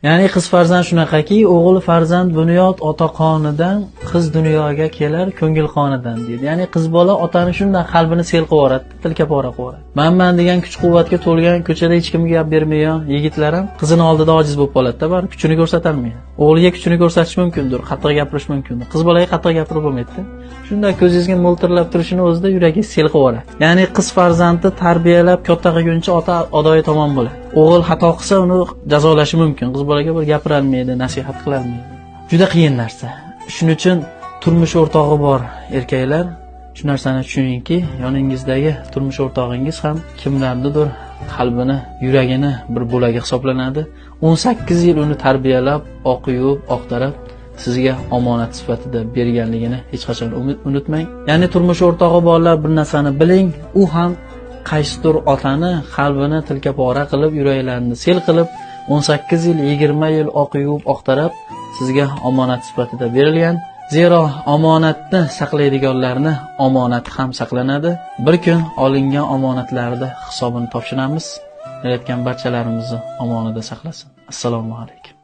Ya'ni qiz farzand shunaqaki, o'g'il farzand bunyod ota qonidan, qiz dunyoga kelar ko'ngil qonidan deydi. Ya'ni qiz bola otani shundan qalbini sel qilib yuboradi, tilka pora qilib yuboradi. Man degan kuch-quvvatga to'lgan, ko'chada hech kimga gap bermaydigan yigitlar ham qizini oldida ojiz bo'lib qoladi-da, baribir kuchini ko'rsatolmaydi. O'g'liga kuchini ko'rsatish mumkindir, qattiq gapirish mumkindir. Qiz bolaga qattiq gapirib bo'lmaydi-da. Shunda ko'zingizga mo'ltirlab turishini o'zida yuragi sel qilib yuboradi. Ya'ni qiz farzandni tarbiyalab katta qilguncha ota adoyi tomon bo'ladi. O'g'il xato qilsa uni jazolashi mumkin. Qiz bolaga bir gapirolmaydi, nasihat qilolmaydi. Juda qiyin narsa. Shuning uchun turmush o'rtog'i bor erkaklar shu narsani tushuningki, yoningizdagi turmush o'rtog'ingiz ham kimlarnidir qalbini, yuragini bir bo'lagi hisoblanadi. 18 yil uni tarbiyalab, oq yuvib, oqtarib sizga omonat sifatida berganligini hech qachon unutmang. Ya'ni turmush o'rtog'i borlar bir narsani biling, u ham qaysidir otani qalbini tilka pora qilib, yuraklarini sel qilib, 18 yil, 20 yil oq yuvib, oqtarib sizga omonat sifatida berilgan. Zero omonatni saqlaydiganlarni omonati ham saqlanadi. Bir kun olingan omonatlarni hisobini topshiramiz. Yaratgan barchalarimizni omonatda saqlasin. Assalomu alaykum.